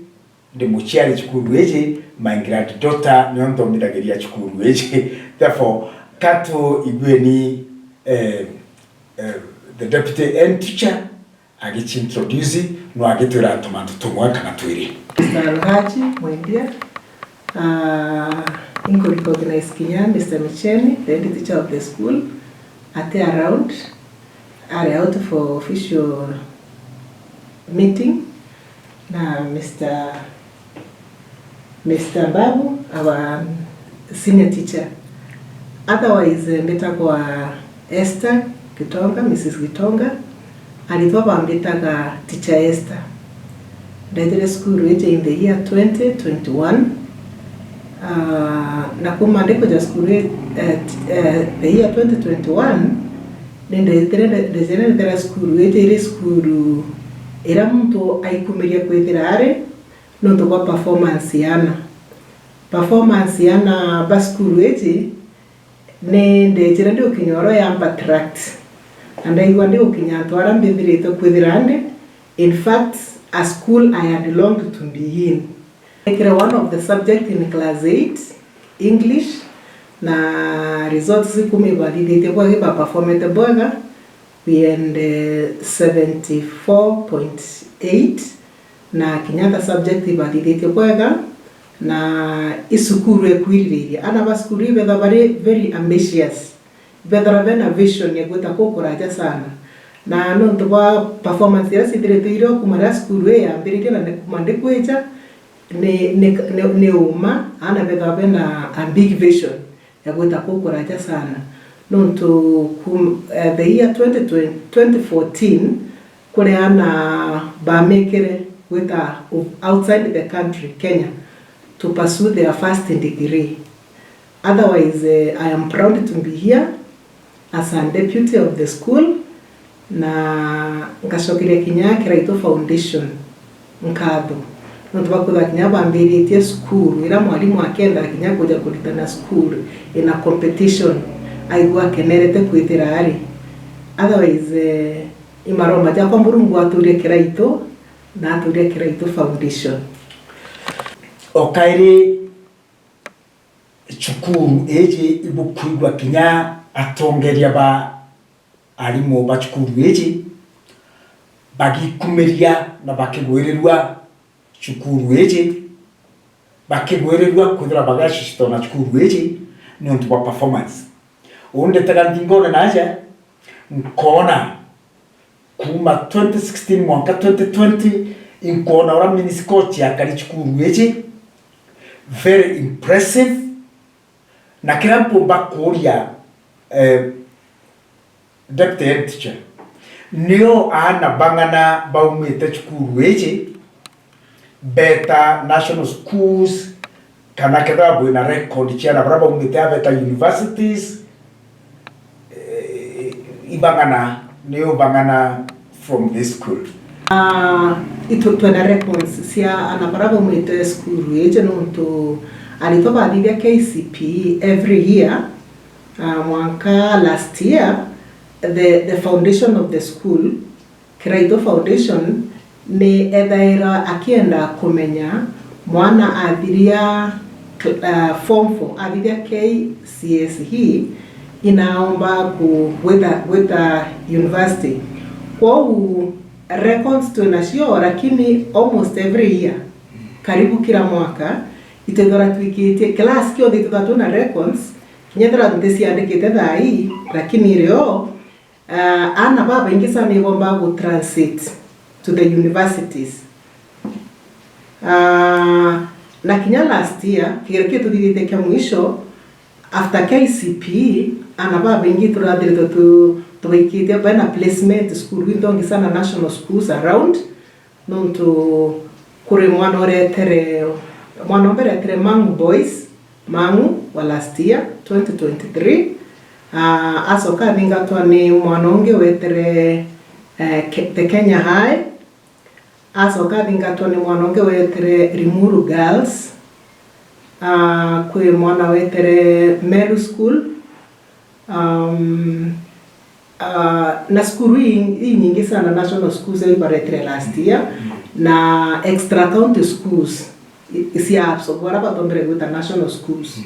ndi muciari cukuru iji, my granddaughter nio nthomithagiria cukuru iji. Therefore, ka tuigueni, eh, eh, the deputy head teacher agici introduce, no agitwira antu mantu tumwe kana twiri. Mister Ruhaji Mwendia, uh, inko recognize kinya Mister Micheni, the head teacher of the school, ati around, ari out for official meeting, na Mister Mister Babu, our senior teacher. Otherwise, eh, mbitagwa Esther Gitonga, Missus Gitonga. Aritwa bambitaga Teacher Esther. Ndetire cukuru iji in the year twenty twenty-one. Ah, na kuma ndikuja cukuru ii, eh, t-, eh, the year twenty twenty-one, ni ndetire, nde-, ndejere ndetera cukuru iji iri cukuru iria muntu aikumiria kwithira ari, nontu bwa performance ya ana. Performance ya ana ba cukuru iji, ni ndejire ndigukinya oro yamba tract. Na ndaigua ndigukinya antu aria mbithiritwe kwithira ndi. In fact, a school I had longed to be in. Ndekire one of the subject in class eight, English, na results kuma ibathithitie bwega, ibaperformete bwega. We had, eh, seventy-four point eight, na kinya ta subject ibathithitie bwega, na i cukuru ikwiririria. Ana ba cukuru ibetha bari very ambitious, ibethagirwa bena vision ya gwita kuu kuraja sana. Na nontu bwa performance iria cithiritwe irio kuma riria cukuru ii yambiririe na ni kuma ndikwija, ni, ni, ni, ni uma, ana bethagirwa bena a big vision ya gwita kuu kuraja sana. Nontu kum-, eh, the year twenty twenty, twenty fourteen, kuri ana bamikire gwita o-, outside the country, Kenya, to pursue their first degree. Otherwise, eh, I am proud to be here as a deputy of the school, na ngacokeria kinya Kiraitu Foundation nkatho, nontu bwa kwithirwa kinya bambiritie cukuru iria mwalimu akendaga kinya kuja kuritana cukuru ina competition, aigua akenerete kwithira ari. Otherwise, eh, i maromba jakwa Murungu aturie Kiraitu na aturie Kiraitu Foundation. O kairi, cukuru iji ibukwigua kinya atongeria ba arimu ba cukuru iji bagikumiria na bakigwirirua cukuru iji, bakigwirirua kwithira bagacicitona cukuru iji niuntu bwa performance. Uu ndetaga nthingone naja, nkoona kuuma twenty sixteen mwanka twenty twenty, inkoona uria mini coach yakari cukuru iji, very impressive. Na kiria mpumba kuuria, eh, deputy head teacher, nio aana bang'ana baumite cukuru iji, beeta national schools, Kana kethira bwina record cia ana baria baumite a better universities, eh, ibang'ana, ni ubang'ana from this school? Ah, itu twina records cia ana baria baumite cukuru iji, nontu aritwa bathithia K C P E every year, ah, mwanka last year, the, the foundation of the school, Kiraitu Foundation, ni ethaira akienda kumenya mwana athiria cl-, ah, form four, athiria K C S E, inaomba ku-, gwita, gwita university. Kwou records twinacio, lakini almost every year, karibu kila mwaka, itwithira twikitie, class kionthe itwithira twina records, kinya ethira nticiandikite thaa ii, lakini rio, ah, ana babaingi sana ibomba gu transit to the universities. Ah, na kinya last year, kigero kiu tuthithitie kia mwisho, after K C P E, ana babaingi turathiritwe tu-, tubaikitie bena placement school inthongi sana national schools around, nontu kuri mwana uretere, mwana umbe uretere Mang'u Boys, Mang'u wa last year, twenty twenty-three. Ah, acoka athingatwa ni mwana ungi wetere, eh, Ke-, the Kenya High. Acoka athingatwa ni mwana ungi wetere Limuru Girls. Ah, kwi mwana wetere Meru School. Um, ah, na cukuru i-, inyingi sana national schools iu ibaretire last year, na extra county schools i-, cia absorb, bara batombere gwita national schools,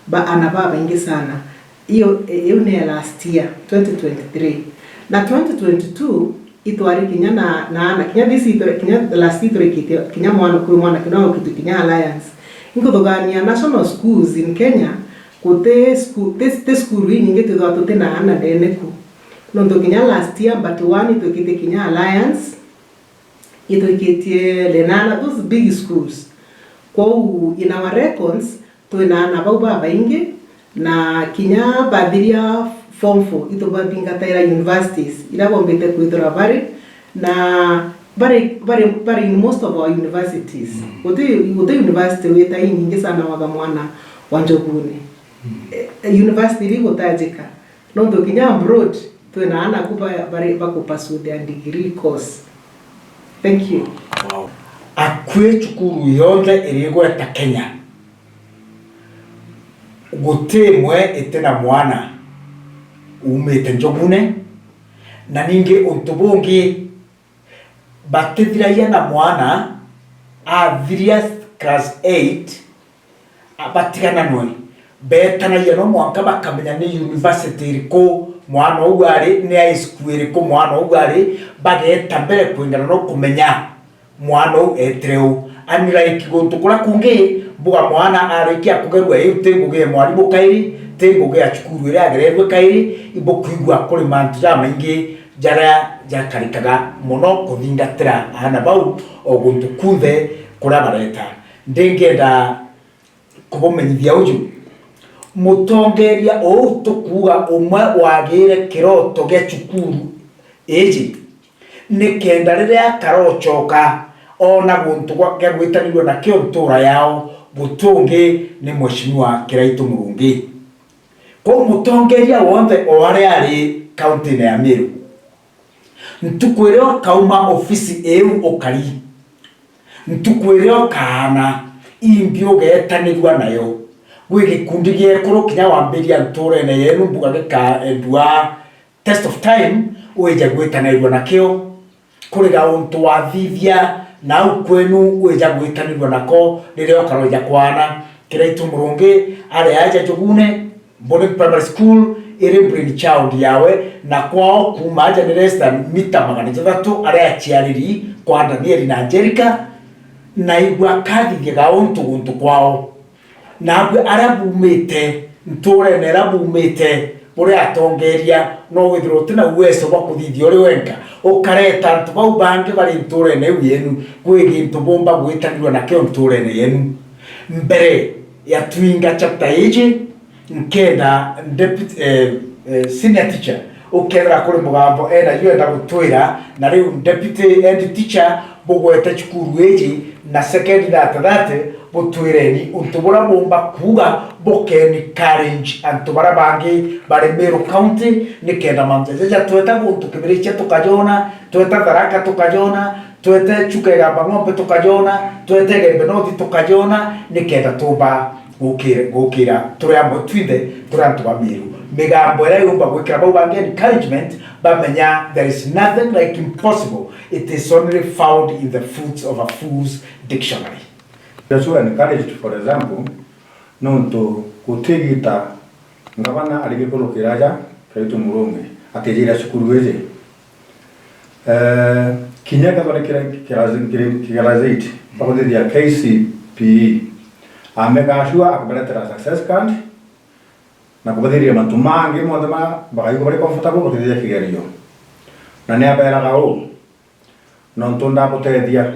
ba ana babaingi sana. Iyo, iu ni ya last year, twenty twenty-three. Na twenty twenty-two, itwari kinya na, na ana, kinya this itwari, kinya last itwari kinya mwana, kwi mwana kinya ukitwe kinya Alliance. Inkuthugania national schools in Kenya, guti sku-, ti, ti cukuru inyingi twithagwa tuti na ana ndene ku. Nontu kinya last year, but one itwikite kinya Alliance, itwikitie Lenana, those big schools. Kwou in our records, twina ana bau babaingi, na kinya bathiria form four, itubathingataira universities, iria bombite kwithirwa bari, na bari, bari, bari in most of our universities. Mm. Guti, guti university wita inyingi sana waga mwana wa Njugune. Mm. Eh, university iria igutajika. Nontu kinya abroad, twina ana ku ba-, bari, baku pursue their degree course. Thank you. Wow. Akui cukuru yonthe iri igweta Kenya, guti imwe itina mwana umite Njugune, na ningi untu bungi, batithiragia na mwana athiria class eight, a-, batigananwe. Betanagia no mwanka bakamenya ni university iriku mwana uu ari, ni high school iriku mwana uu ari, bageta mbere kwingana no kumenya mwana uu etire u. Unlike guntu kuria kungi, mbuga mwana arikia kugerua iu, ti ngugi ya mwarimu kairi, ti ngugi ya cukuru iria agererue kairi, ibukwigua kuri mantu jamaingi jaria jakarikaga mono kuthingatira aana bau o guntu kunthe kuria bareta. Ndingenda kubumenyithia uju, mutongeria uu tukuuga umwe wagire kiroto gia cukuru iji, nikenda riria akarocoka ona guntu gwa, gia gwitanirua nakio ntura yao, guti ungi ni Mheshimiwa Kiraitu Murungi. Kwou mutongeria wonthe o aria ari kauntine ya Meru, ntuku iria ukauma ofisi iu ukari, ntuku iria ukaana, imbi ugetanirua nayo. Gwi gikundi gia ekuru kinya wambiria nturene yenu, mbuga gikaendua test of time, wije gwitanirua nakio. Kuri gauntu wathithia nau kwenu wija gwitanirua nako riria ukarwija kwana. Kiraitu Murungi ari aja Njugune Boarding Primary School, iri brain child yawe, na kwao kuuma aja ni less than mita magana jathatu, aria aciariri kwa Danieli na Angelica, na igua akathithia gauntu guntu kwao. Nabwe aria bumite, nturene iria bumite, buria atongeria, no withirwe utina uwezo bwa kuthithia uri wenka, ukareta antu bau bangi bari nturene iu yenu, kwi gintu bumba gwitanirua nakio nturene yenu. Mbere ya twinga chapter iji, nkenda deputy, eh, eh, senior teacher Ukethira kuri mugambo ena yu enda gutwira, na riu deputy head teacher bugwete cukuru iji na second that that, butwireni untu buria bumba kuuga buke encourage antu baria bangi bari Meru County, nikenda mantu jaja tweta guntu Kibirichia tukajona, tweta Tharaka tukajona, twete Chuka Igamba Ng'ombe tukajona, twete Igembe North tukajona, nikenda tumba gukira, gukira turi amwe twinthe turi antu ba Meru. Migambo iria yumba gwikira bau bangi encouragement, bamenya there is nothing like impossible, it is only found in the fruits of a fool's dictionary. Those who are encouraged, for example, nontu gutigita ngavana ari gikurukira aja Kiraitu Murungi akijira cukuru iji. Eh, kinya kethwa ni kira-, kira-, kira-, kira-, bakuthithia K C P E, amega sure akubaretera success card na kubathithia mantu mangi monthe ma bakaigua bari comfortable bakuthithia kigerio. Na ni aberaga uu, nontu ndabutethia,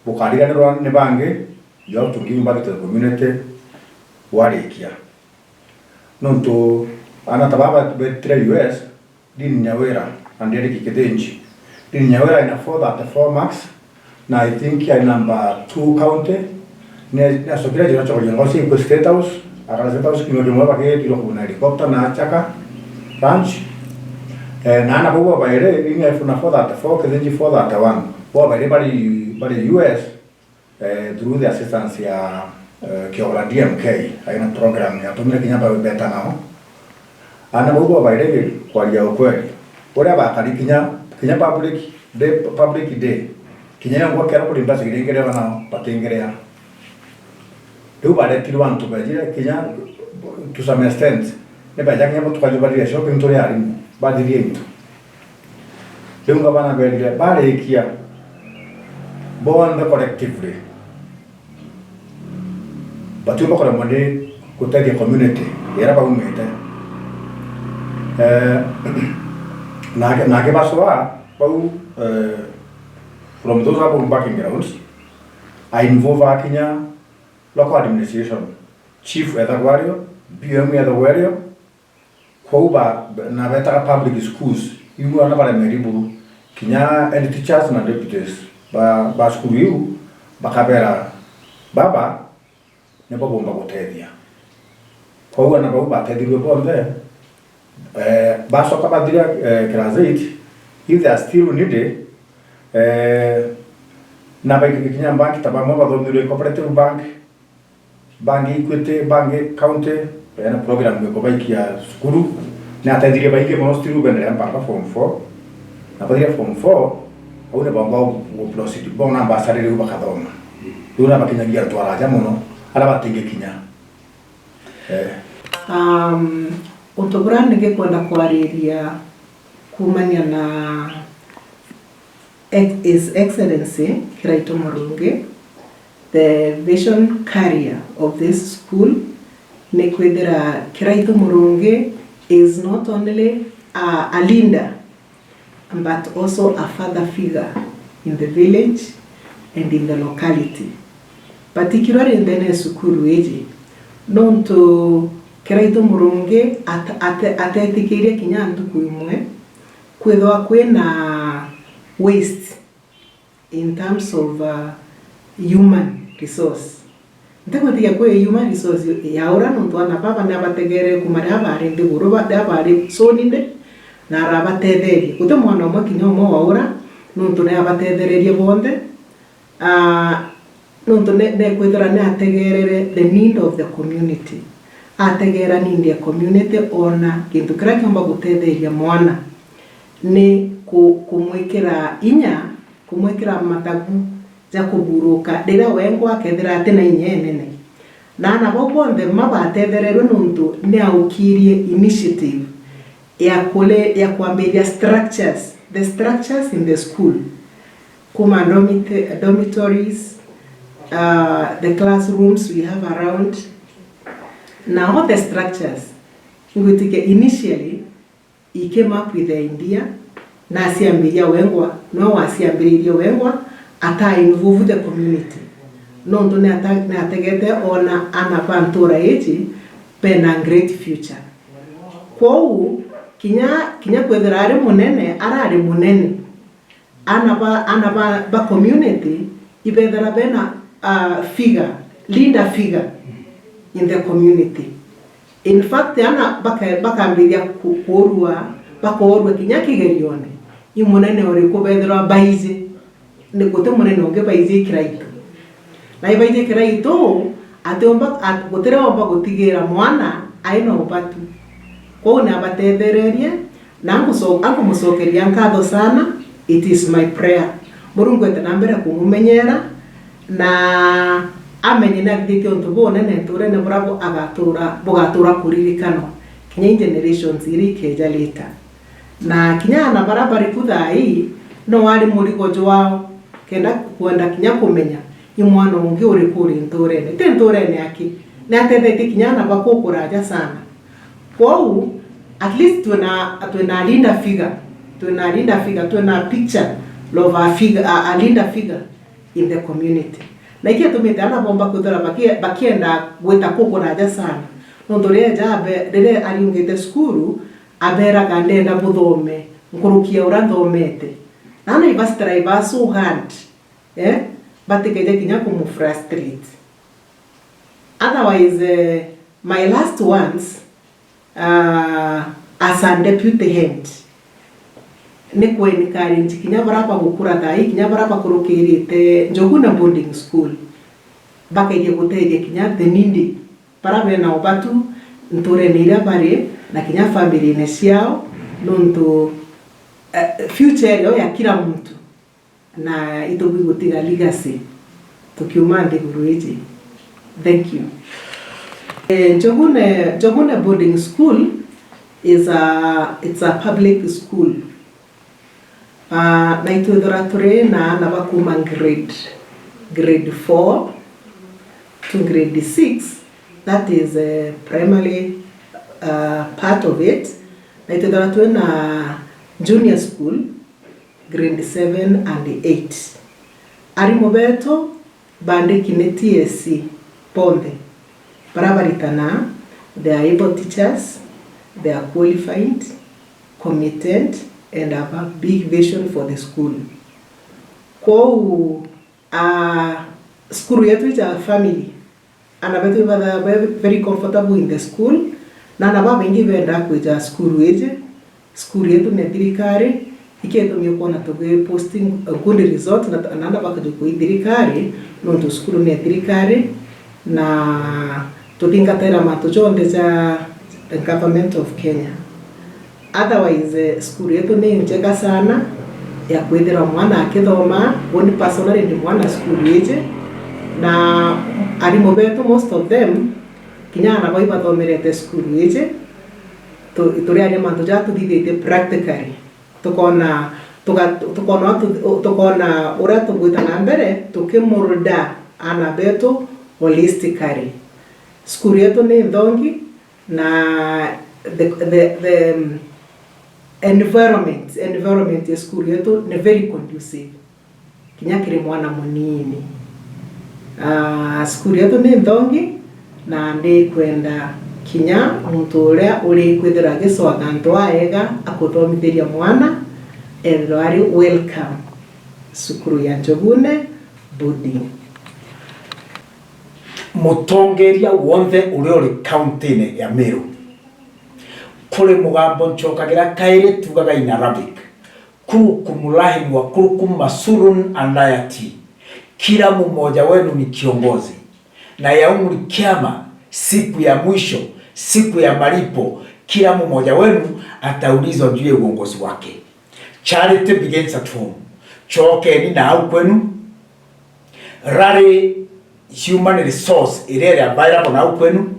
bukariganirwa ni bangi, you have to give back to the community warikia. Nontu ana ta baba betire U S, Dean Nyawira and Eric Kithinji. Dean Nyawira ina four thirty-four marks, na I think ai number two county. Ni, ni acokire jira chokoria ngosi ikwe State House, akara State House kiumia kimwe bakitirwa kuna helicopter na Chaka Ranch. Eh, na ana bau babaire, Dean aifuna four thirty-four, Kithinji four thirty-one. Babaire bari, bari U S, eh, through the assistance ya, eh, Kiogora D M K, aina program yatumire kinya ba-, beta nao. Ana bau babaire kwaria ukweli. Uria bakari kinya, kinya public day, public day. Kinya yo ngwa kero kuri mbasi kiringirewa nao, batingirea. Riu baretirwe antu bejire kinya to some extent. Ni beja kinya bo tukajubariria shopping turi arimu. Bathirie into. Riu ngavana berire, barikia bonthe collectively, batiumba kuremwa ni gutethia community iria baumite. Eh, na, na akibacwaa bau, eh, from those above backgrounds, a involve kinya local administration, chief ethagwa ario, B M ethagwa ario, Kwou ba, na betaga public schools, iu ana baremeri buru, kinya head teachers na deputies ba, ba cukuru iu, bakabera, baba nibo bomba gutethia. Kwou ana bau batethirue bonthe, eh, bacoka bathira, eh, class eight, if they are still needy, eh, na baikike kinya bank, ta bamwe bathomirwe cooperative bank, bangi Equity, bangi county, beena program ya kubaikia cukuru. Ni atethirie baingi mono still benderea mpaka form four. Na bathire form four, au ni bamba gu proceed, bona bursary riu bakathoma. Riu na bakinyagia antu araja mono, ara batingikinya. Eh. Um, untu buria ningikwenda kwariria kumania na Ex-, His Excellency Kiraitu Murungi, the vision carrier of this school, ni kwithira Kiraitu Murungi is not only a, a leader, but also a father figure in the village and in the locality. Particularly ndene ya cukuru iji, nontu Kiraitu Murungi at-, ate-, atetikirie kinya ntuku imwe kwithwa kwina waste in terms of, uh, human resource. Ntigwitikia kwi human resource yaura, nontu ana baba ni abategeere kuma riria bari nthiguru, ba-, riria bari coni ndi, na arabatetheeria. Guti mwana umwe kinya umwe waura, nontu ni abatethererie bonthe. Ah, nontu ne-, nekwithira ni ategeerere the need of the community. Ategeera need ya community, oona gintu kiria kiumba gutetheeria mwana ni ku-, kumwikira inya, kumwikira mathagu ja kuburuka riria wengwa akethira ati na inya inene. Na ana bau bonthe mabatethererwe nontu ni aukirie initiative ya kule-, ya kwambiria structures, the structures in the school, kuma dormit-, dormitories, uh, the classrooms we have around, na all the structures. Ngwitikia initially, he came up with the idea, na aciambiria wengwa, no waciambiririe wengwa, ata involve the community. Nontu ni ata-, ni ategete ona ana ba ntura iji bena great future. Kwou, Kinya, kinya kwithira ari munene, arari munene, ana ba, ana ba, ba community ibethira bena, uh, figure, leader figure in the community. In fact, ana baka-, bakambiria ku-, kuurua, bakoorua kinya kigerione, i munene uriku bethirwa baiji, ni guti munene ungi baiji Kiraitu. Na ibaiji Kiraitu, atiumba, at-, gutiria umba gutigira mwana aina ubatu. Kwou nabatethererie, na nkuso-, ankumucokeria nkatho sana, it is my prayer. Murungu ete na mbere kumumenyera, na amenye ni athithitie untu bunene nturene buria bu-, agatura, bugatura kuririkanwa kinya i generations iria ikeja later. Na kinya ana baria bari ku thaa ii, no ari murigo jwao, kenda kwenda kinya kumenya i mwana ungi uriku uri nturene. Ti nturene aki, ni atethetie kinya ana ba kukuraja sana. Kwou, at least twina, twina leader figure, twina leader figure, twina picture of a figure, a, a leader figure in the community. Na ikiatumite ana bomba kwithira bakie-, bakienda gwita kukuraja sana. Nontu riria eja abe-, riria ariungite cukuru, aberaga, "Ndenda buthome nkuruki ya uria nthomete." Na ana ibastraiva so hard, eh, batikeje kinya kumufrustrate. Otherwise, eh, my last ones, ah, as a deputy head, ni ku encourage kinya baria bagukura thaa ii, kinya baria bakurukirite Njuguna Boarding School, bakaithia gutethia kinya the needy, baria bena ubatu nturene iria bari, na kinya family-ine ciao, nontu, eh, future irio ya kila muntu. Na itubui gutiga legacy tukiuma nthiguru iji. Thank you. Eh, Njugune, Njugune Boarding School is a, it's a public school. Ah, na itwithira turi na aana ba kuma grade, grade four to grade six, that is, eh, primary, ah, part of it. Na itwithira turi na junior school, grade seven and eight. Arimu betu bandiki ni T S C bonthe, baria baritana, they are able teachers, they are qualified, committed, and have a big vision for the school. Kwou, ah, cukuru yetu ija family, aana betu ibathaa be very comfortable in the school, na aana babaingi bendaa kwija cukuru iji. Cukuru yetu ni ya thirikari, ikio gitumi ukwona tugi posting good results na, na aana bakaja kwi thirikari, nontu cukuru ni ya thirikari, na tuthingataira mantu jonthe ja the government of Kenya. Otherwise, eh, cukuru yetu ni njega sana ya kwithirwa mwana akithoma. Uni personally ndi mwana cukuru iji, na arimu betu, most of them, kinya aana bau ibathomerete cukuru iji, tu-, turiaria mantu jaa tuthithitie practically. Tukona, tuga-, tukona tu-, tukona uria tugwita na mbere tukimurda aana betu holistically. Cukuru yetu ni nthongi, na the, the, the, um, environment, environment ya cukuru yetu ni very conducive kinya kiri mwana munini. Ah, cukuru yetu ni nthongi, na ndikwenda kinya muntu uria uri kwithirwa agicwaga antu aega akuthomithiria mwana, ethirwa ari welcome cukuru ya Njugune Boarding. Mutongeria wonthe uria uri kaunti-ini ya Meru, kuri mugambo ncokagira kairi tugaga in Arabic, "Kullukum rahin wa kullukum mas'ulun an ra'iyatihi." Kila mmoja wenu ni kiongozi, na yaumul kiyama, siku ya mwisho, siku ya malipo, kila mmoja wenu ataulizwa juu ya uongozi wake. Charity begins at home. Cokeni na au kwenu. Rari human resource iria iri available nau kwenu.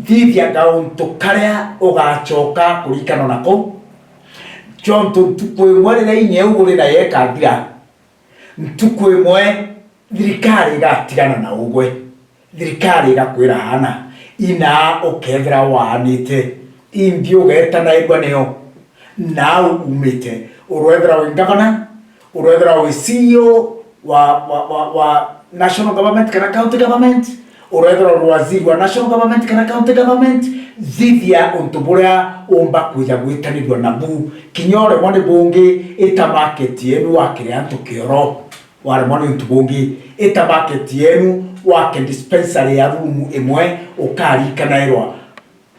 Thithia kauntu karia ugacoka kurikanwa nako, jontu ntuku imwe riria inya iu uri nayo ikathira, ntuku imwe thirikari igatigana na ugwe. Thirikari igakwira, "Aana, inaa ukethira waanite, imbi ugeeta nairua niyo?" Nau umite, urwethira wi ngavana, urwethira wi C E O wa, wa, wa, wa national government kana county government, Urethirwa uri waziri wa national government kana county government, thithia untu buria umba kwija gwitanirua nabu. Kinya uremwa ni bungi, ita market yenu wakire antu kioro. Waremwa ni untu bungi, ita market yenu wake dispensary ya room imwe, ukarikanairwa.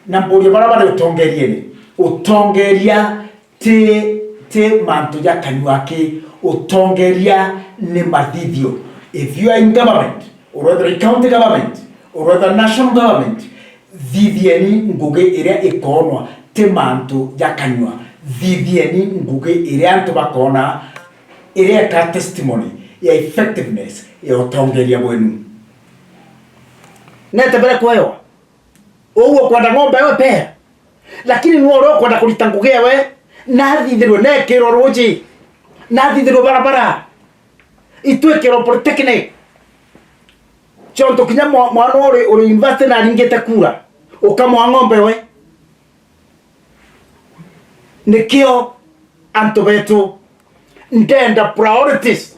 Na mburie baria bari utongeriene, utongeria ti, ti mantu ja kanyua aki, utongeria ni mathithio. If you are in government, urethirwa i county government, urethirwa national government, thithieni ngugi iria ikoonwa, ti mantu ja kanyua. Thithieni ngugi iria antu bakoona, iria ika testimony ya effectiveness ya utongeria bwenu. Netebere kwewa. Uu ukwenda ng'ombe ewe pea. Lakini nwe uria ukwenda kurita ngugi ewe, nathithirwe, nekirwe ruuji, nathithirwe barabara, itwikirwe polytechnic. Chonto kinya mwa-, mwana uri, uri university na aringite kura, ukamwa ng'ombe we. Nikio antu betu, ndenda priorities.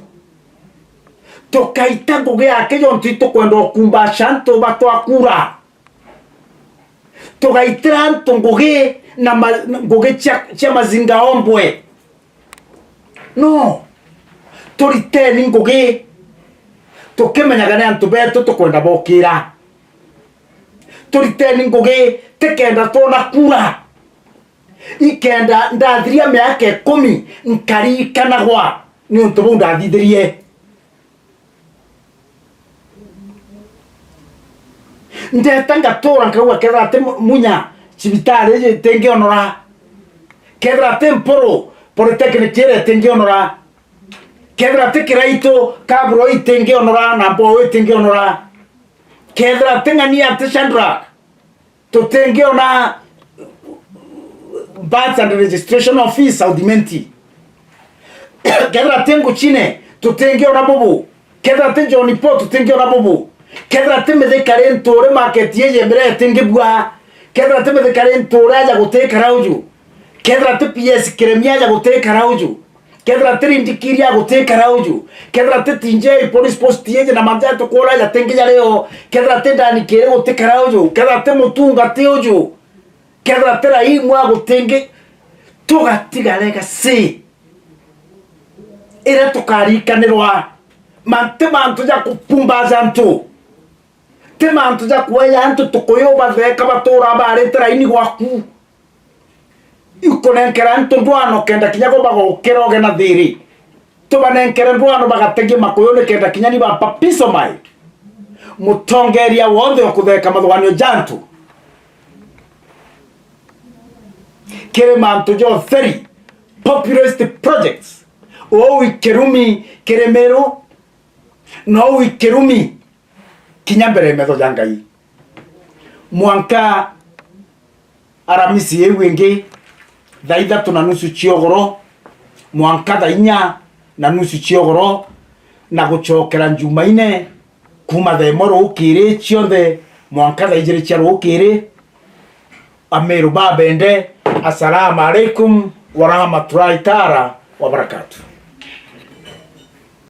Tukaita ngugi yake jontu itukwenda ukumbaca antu batwakura. Tugaitira antu ngugi na ma-, ngugi cia, cia mazinga ombwe. No. Turiteni ngugi. Tukimenyaga ni antu betu tukwenda bokira. Turiteni ngugi, tikenda twona kura. Ikenda ndathiria miaka ikumi, nkariikanagwa ni untu buu ndathithirie. Ndeta ngatura nkauga, kethira ti mu-, Munya, cibitari iji itingionora. Kethira ti Mpuru, polytechnic iria itingionora. Kethira ti Kiraitu, kaburo itingionora, na Mbowe itingionora. Kethira ti Ng'ania, ti Shadrack, tutingiona Births and Registration Office South Imenti. Kethira ti Nguchine, tutingiona bubu. Kethira ti John Paul, tutingiona bubu. Kethira ti Mithika ri Nturi market iji miria itingibua. Kethira ti Mithika ri Nturi aja gutikara uju. Kethira ti P S Kiremia aja gutikara uju. Kethira ti Rindikiri agutikara uju. Kethira ti T J police post iji na mantu jatukura jatingija rio. Kethira ti Ndani Kiri gutikara uju. Kethira ti Mutunga ti uju. Kethira ti Raimu agutingi. Tugatiga legacy iria tukarikanirwa. Ma-, ti mantu ja kupumbaza antu. Ti mantu ja kueja antu tukuyu batheka batura barite raini gwaku. Ikunenkera antu ndwano kenda kinya go bagokira uge na thiri. Tubanenkere ndwano bagategia makuyu ni kenda kinya ni bampa peace of mind. Mutongeria wonthe ukutheka mathuganio ja antu kiri mantu ja utheri, populist projects, uu i Kirumi kiri Meru, na uu i Kirumi kinya mbere ya metho ja Ngai. Mwanka Aramisi iu ingi, thaa ithatu na nusu cia ugoro, mwanka thaa inya na nusu cia ugoro, na gucokera Njumaine, kuuma thaa imwe rukiri cionthe, mwanka thaa ijiri cia rukiri. Ameru babende, assalamu alaikum warahmatullahi taala wabarakatuh.